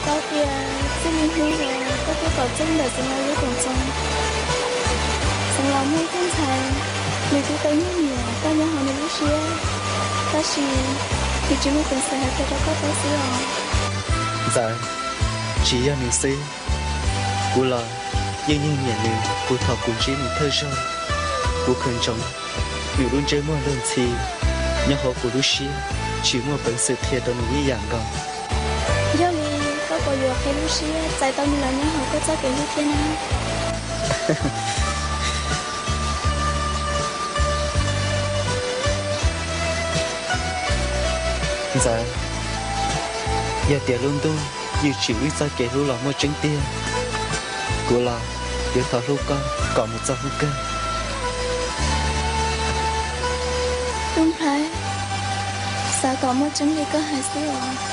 Tau tias txij li hnub uas koj tuaj tom txog ntawm Xeev Laus lub koom txoos, Xeev Laus muaj ib tug ntxhais, nws twb tau nyiag niam koj nyob hauv nws lub siab, tab sis nws tsis muaj peev xwm hais qhia rau koj paub xwb os. Ntxawm, tsis yog nws xwb, kuv los yeej nyiag niam nws puag thaum kuv ntsib nws thawj zaug. Kuv khaws ntsoov nws lub ntsej muag luag ntxhi nyob hauv kuv lub siab, tsis muaj peev xwm qhia rau nws ib yam nkaus. Yog li koj puas yuav qhib lub siab txais tau nws los nyob hauv koj txoj kev hlub thiab na? Ntxawm, yog tias lub ntuj yeej tsim wb txoj kev hlub los muaj tseeb tiag, kuv los yuav thov hlub koj kom mus txog hnub kawg. Tub Nplhaib, xav kom muaj tseeb li koj hais xwb os.